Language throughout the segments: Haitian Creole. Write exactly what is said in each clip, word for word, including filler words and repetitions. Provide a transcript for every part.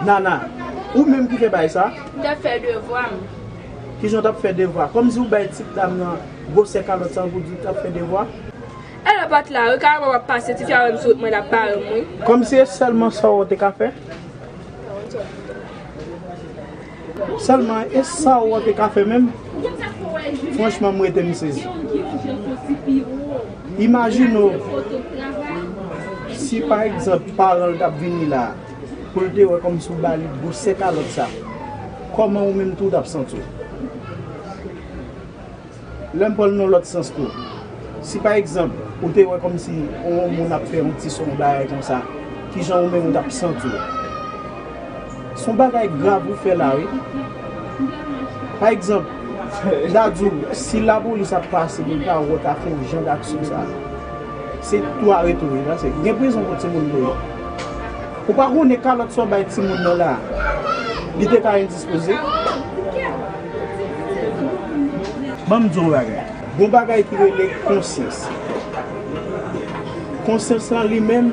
Nana, ou menm ki fè bagay sa? M t ap fè devwa m. Kijan w t ap fè devwa? Kòmsi ou bay ti dam nan gwosè kalòt sa pou di w t ap fè devwa? E lè pa t la, wi, kare mwen ap pase, tifi a wè m sou wout mwen, l ap bare m, wi. Kòmsi e sèlman sa w te ka fè? Sèlman, e sa w te ka fè menm? Franchman, m rete m sezi. Imajine w, si pa egzanp, paran l t ap vini la, pou l te wè kòmsi w ba li gwosè kalòt sa, kòman ou menm tou w t ap santi w? Lè m pran l nan lòt sans tou, si pa egzanp, ou te wè kòmsi yon moun ap fè yon ti son, yon bagay konsa, kijan ou menm ou t ap santi w? Se yon bagay grav ou fè la, wi. Pa egzanp, m ta di w, si lapolis ap pase, pou l ta wè w ta fè yon jan d'aksyon sa, se tou arete w, wi, paske gen prizon pou timoun tou, wi. Ou pa konnen kalòt sa w bay timoun nan la, li te ka endispoze. Ban m di w yon bagay. Gon bagay ki rele konsyans. Konsyans lan li menm,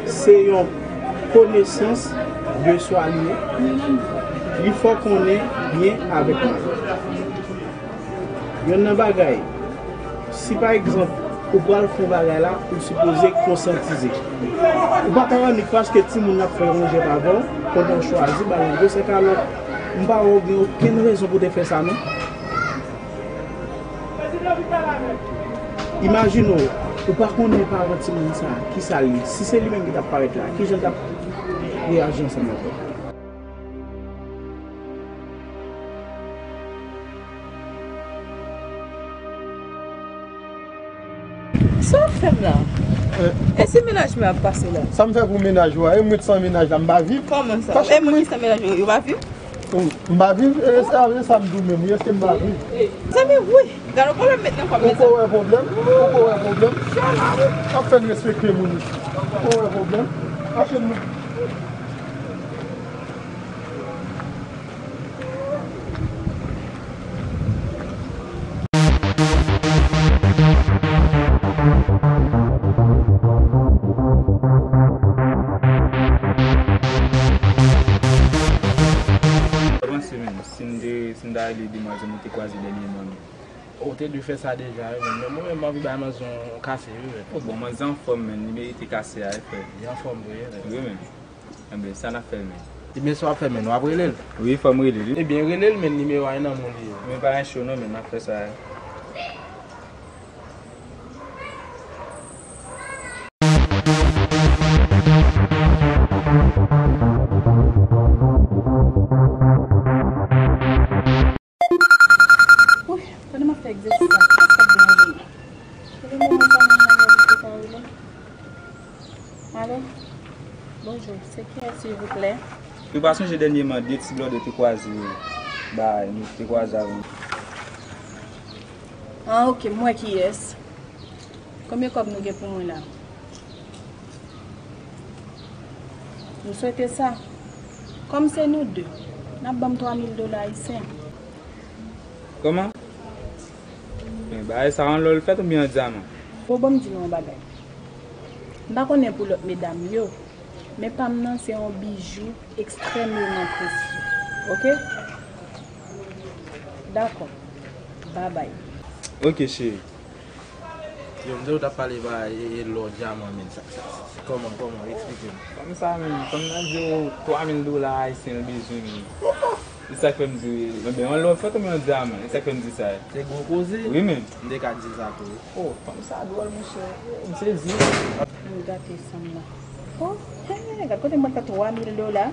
se yon konesans de swa li ye. Li fè w konnen byen avèk mal. Yonn nan bagay, si pa egzanp, ou pral fè yon bagay la, ou sipoze konsyantize. Ou pa ka annik paske timoun nan ap fè yon jèt avè w, pandan w chwazi ba l yon gwosè kalòt. M pa wè w gen okenn rezon pou w te fè sa, non. Imajine w, ou pa konnen paran timoun sa a, kisa l ye. Si se li menm ki t ap parèt la, kijan l t ap reyaji ansanm avè w? Sa w ap fè m la? Eh. E si mennaj mwen ap pase la? Sa m fè pou mennaj ou a? E mwen san mennaj la, m pa viv? Kòman sa? Paske e moun ki san mennaj ou, yo pa viv? M pa viv, e sa, e sa m di w menm, wi, èske m pa viv? Zanmi, wi. Gade yon pwoblèm met nan kò m, mezanmi. Ou ko wè pwoblèm? Ou ko wè pwoblèm? Ap fè n respekte moun isi. Ou ko wè pwoblèm? Mache nou. Panse menm, si n te, si n ta rele demwazèl nou te kwaze dènyèman, men. Ou te dwe fè sa deja, wi, men, men mwen menm, m anvi bay manzè yon kase, wi, men. O, bon, manzè anfòm, men, li merite kase a, wi, frè. Li anfòm vre, wi, men. Wi, men. Enben, sa n ap fè, men? Ebyen, sa w ap fè, men, w ap rele l? Wi, fò m rele l, wi. Ebyen, rele l, men, nimewo a, e nan men w li ye. Men pa gen cho, non, men, n ap fè sa, wi. Wi, pandan m ap fè egzèsis la, sa k ap deranje m? Rele manman pa m nan, rele pa rele. Alo? Bonjou, se kiyès, silvouplè? Ou pa sonje dènyèman de ti blòdè te kwaze, bay, nou te kwaze avè nou. Ah, ok, m wè kiyès. Konbyen kòb nou gen pou mwen la? M swete sa. Kòm se nou de, n ap ban m twa mil dola ayisyen. Kòman? Men bagay sa an lò l fèt oubyen an dyaman? Bon, ban m di nou yon bagay. M pa konnen pou lòt medam yo, men pa m nan se yon bijou ekstrèmeman presye. Ok? Dakò. Babay. Ok, cheri. Yo, m te ou t ap pale ba e, e lò dyaman, men. Sa, sa, sa, sa, kòman, kòman? Eksplike m. Fanm sa, men, fanm nan di w twa mil dola ayisyen l bezwen, men. E sa k fè m di, men, yon lò fèt oubyen yon dyaman? E sa k fè m di sa. Se gwo koze. Wi, men. M te ka di sa tou, wi. Oh, fanm sa dwòl, monchè. Oh, m sezi. M gate fanm nan. Oh, hey, gad kote m pral fè twa mil dola.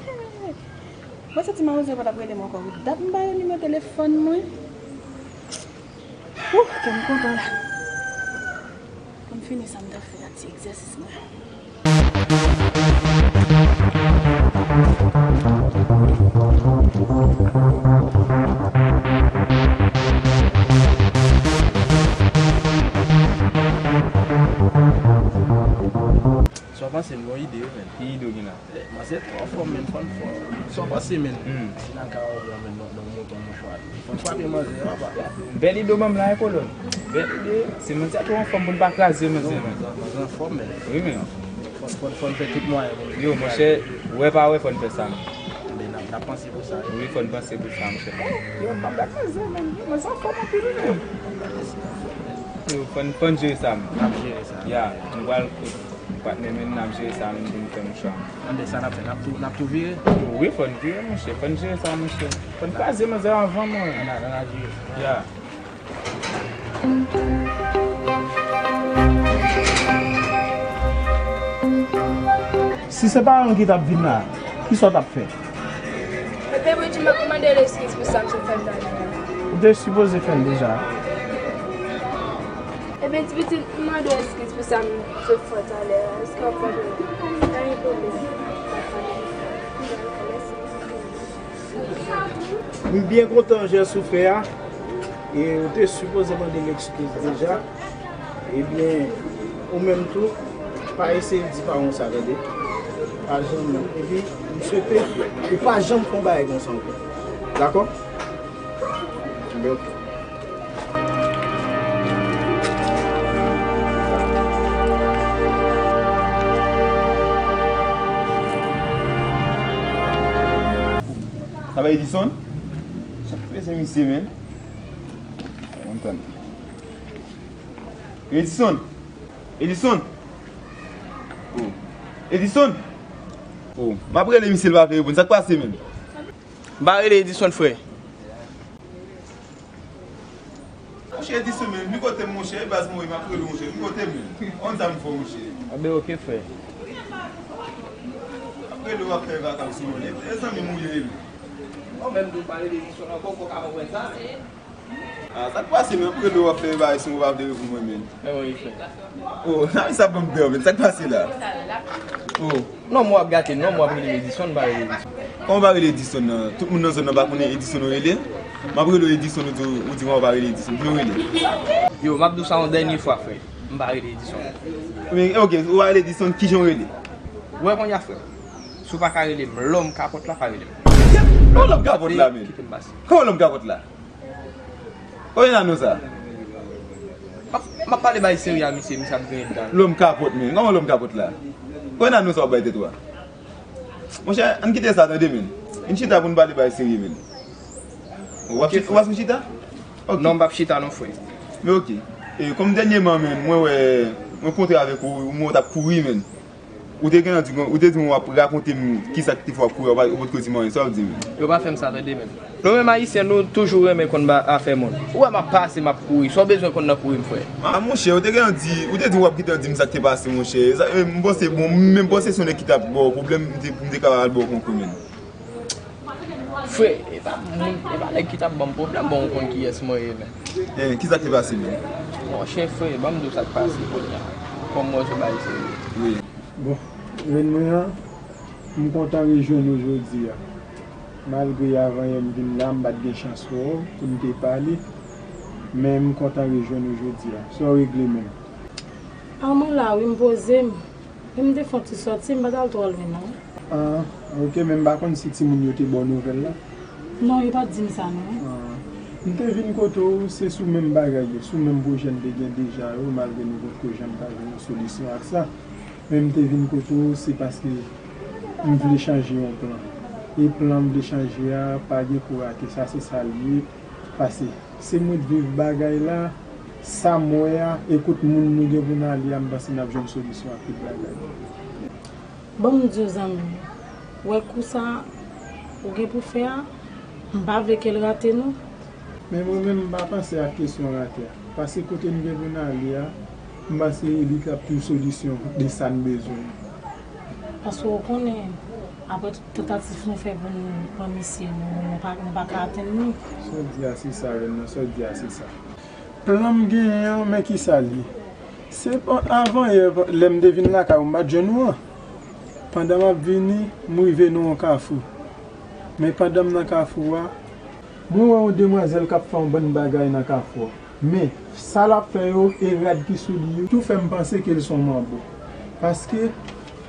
Hey. Mwen santi mawozo pa t ap rele m ankò. Dat m pa wè nimewo telefòn mwen. Wouh, kè m kontan la. Pou m fini sa m t ap fè a, ti egzèsis mwen. Sa w panse m gon ide wi, men. Ki ide w gen la? Eh, manzè twò fò, men, fò n fò. Sa w panse, men? Hmm. Si n al karaoke, men, nou, nou monte yon mouchwa. Fò n frape manzè, papa. Bèl ide w ban m la, wi, kolòn. Bèl ide. Se manzè twò anfòm pou n pa kraze yo, manzè, men. Manzè anfòm, men. Wi, men. Fò Fò, fò n fè tout mwayen pou nou. Yo, monchè, wè pa wè, fò n fè sa, non. Enben, n ap, n ap panse pou sa, wi. Wi, fò n panse pou sa, monchè. Yo, m ap gade mezanmi, men, mwen sa fò m anpil, wi, men. Yo, fò n, fò n jere sa, men. N ap jere sa. Ya, nou pral, patnè, men n ap jere sa, men pou n fè yon chwa. Anben, sa n ap fè, n ap tou, n ap tou vire? Wi, fò n vire, monchè, fò n jere sa, monchè. Fò n kraze manzè anvan, mwen. Ann al, ann al jere sa. Ya. Si se pa mwen ki t ap vin la, kisa w t ap fè? Ebyen, Bondye, m ap mande l eskiz pou sa m sot fè talè a. Ou te sipoze fè l deja. Ebyen, ti pitit, m mande w eskiz pou sa m sot fè talè a. Èske w ap padone m? Pa gen pwoblèm. M byen kontan jès ou fè a. E ou te sipoze mande l eskiz deja. Ebyen, ou menm tou, pa eseye di pawon sa, tande. Pa janm, epi, m swete ou pa janm fè yon bagay konsa ankò. Dakò? Ebyen, oke. Sa pa Edison? Sa k peze misye, men? Ann tann. Edison! Edison! Oh. Edison! Oh, m ap rele misye, l pa vle reponn. Sa k pase, menm? M pa rele Edison, frè. Monchè Edison, men, vin kote m, monchè, e baz mwen, m ap rele w, monchè, vin kote m, men. Konn sa m fè w, monchè. Anben, oke, frè. M ap rele w, w ap fè vakabon sou mwen. E, e zanmi m ou ye, men. Ou menm tou, pa rele Edison ankò, fò w ka konprann sa. Ah, sa k pase, men, m ap rele w, w ap fè bagay sou mwen, w pa vle reponn mwen, men. Mwen, wi, frè. Oh, sa ban m pè, men, sa k pase la? Oh. Non, mwen w ap gate, non, mwen w ap rele Edison, m pa rele Edison. Kòman w pa rele Edison nan? Tout moun nan zòn nan pa konnen Edison ou rele? M ap rele w Edison, ou di, ou di mwen w pa rele Edison. Vin ou rele. Yo, m ap di w sa yon dènye fwa, frè. M pa rele Edison. Men, oke, ou pa rele Edison, kijan w rele? Ou wè kounye a, frè. Si w pa ka rele m, lòm kapòt la, pa rele m. Kòman lòm kapòt la, men? Kite m pase. Kòman lòm kapòt la? Kòman nan non sa? M ap, m ap pale bay serye a misye, misye ap griyen dan. Lòm kapòt, men. Kòman lòm kapòt la? Kòman nan non sa w ap bay tèt ou a? Monchè, ann kite sa, tande, men. Vin chita pou n pale bay serye, men. W ap chita? W ap chita? Oke. Non, m p ap chita, non, frè. Men oke. E, kòm dènyèman, men, mwen wè, mwen kontre avèk ou, mwen w t ap kouri, men. Ou te gentan di, ou te di w ap rakonte m kisa ki te fè w ap kouri, ou pa, ou potko di m anyen, sa w ap di m? Yo pa fè m sa, tande, men. Nou menm Ayisyen, nou toujou renmen konn ba, afè moun. Ou wè m ap pase, m ap kouri. Sa w bezwen konn nan kouri m, frè? A, monchè, ou te gentan di, ou te di w ap gentan di m sa k te pase, monchè. Sa, e, m panse, bon, m menm panse se yon nèg ki t ap ba w pwoblèm, m te, m te ka al ba w konkou, men. Frè, e pa moun, e pa nèg ki t ap ban m pwoblèm, bon, ou konn kiyès mwen ye, men. E, kisa k te pase, men? Monchè, frè, ban m di w sa k pase kounye a. Kòm mwen se bagay serye. Wi. Bon, rèn mwen an, m kontan rejwenn ou jodi a. Malgre avanyè m vin la, m pa t gen chans wè w pou n te pale, men m kontan rejwenn ou jodi a. Sa w regle menm? A, mwen la wi, m poze m. Men m te fè yon ti sòti, m pa t al twò lwen non. Ah, oke, men m pa konn si timoun yo te ba w nouvèl la. Non, yo pa t di m sa non. Ah, m te vin kote w, se sou menm bagay yo, sou menm pwojè n te gen deja yo, malgre nou potko janm ka jwenn yon solisyon ak sa. Men m te vin kote w, se paske m vle chanje yon plan. E plan m vle chanje a, pa gen kou rate, sa se sa l ye. Pase, se mwen k viv bagay la, sa m wè a, e kot moun nou gen pou n ale a, m panse n ap jwenn solisyon ak tout bagay. Ban m di w, zanmi m, wè kou sa ou gen pou fè a, m pa vle ke l rate non. Men mwen menm, m pa panse ak kesyon rate a. Pase kote n gen pou n ale a, m panse li t ap twouve solisyon de sa n bezwen. Paske w konnen, apre tout tantativ nou fè pou n pran misye, nou, nou pa, nou pa ka atenn li. Sa w di a se sa, rèn nan, sa w di a se sa. Plan m genyen an, men kisa l ye? Se pa avanyè, lè m te vin lakay ou, m pa t jwenn ou an. Pandan m ap vini, m rive nan yon kafou. Men pandan m nan kafou a, mwen wè yon demwazèl k ap fè yon bann bagay nan kafou a. Men, sa l ap fè yo e rad ki sou li yo tou fè m panse ke l se yon manbo. Paske,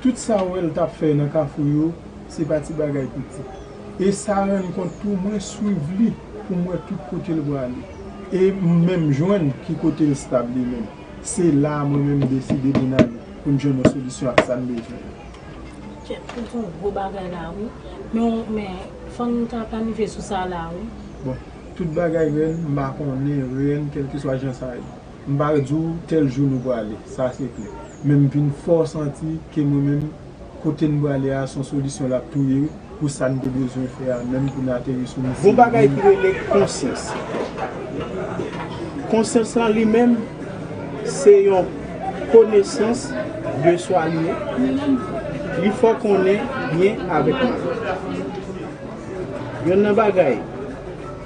tout sa w wè l t ap fè nan kafou yo, se pa ti bagay piti. E sa rann kont tou, mwen swiv li pou m wè tout kote l prale. E m menm jwenn ki kote l stab li menm. Se la a mwen menm m deside pou n ale. pou n jwenn yon solisyon ak sa n bezwen yo. Kèt, ou te yon gwo bagay la, wi. Men, men, fò n ta planifye sou sa la, wi. Bon, tout bagay rèl, m pa konnen rèl, kèlkeswa jan sa ye. M pa di w tèl jou nou prale, sa se klè. Men m vin fè w santi ke mwen menm, kote n prale a, se yon solisyon l ap touye pou sa n te bezwen fè a, menm pou n ateri sou misyon. Gon bagay ki rele konsyans. Konsyans lan li menm, se yon konesans de swa li ye. Li fè w konnen byen avèk mal. Yonn nan bagay,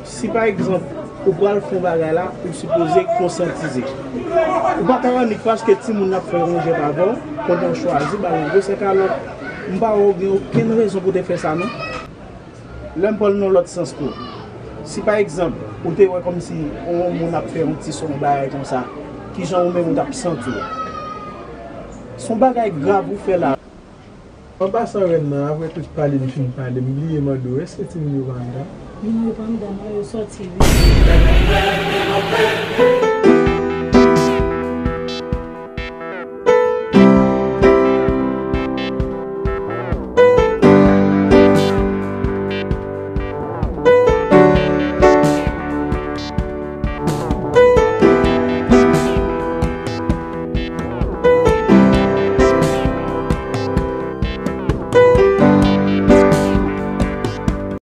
si pa egzanp, ou pral fè yon bagay la, ou sipoze konsyantize. Ou pa ka annik paske timoun nan ap fè yon jèt avè w, konnen w chwazi ba l yon gwo sèk alòt. M pa wè w gen okenn rezon pou w te fè sa non. Lè m pran l nan lòt sans tou. Si pa egzanp, ou te wè kòmsi yon moun ap fè yon ti son bagay konsa, kijan ou menm ou t ap santi w? Se yon bagay grav ou fè la. An pasan rèn nan, apre tout pale n fin pale, m bliye mande w, èske timoun yo pa anndan? Non, yo pa anndan non, yo sòti wi.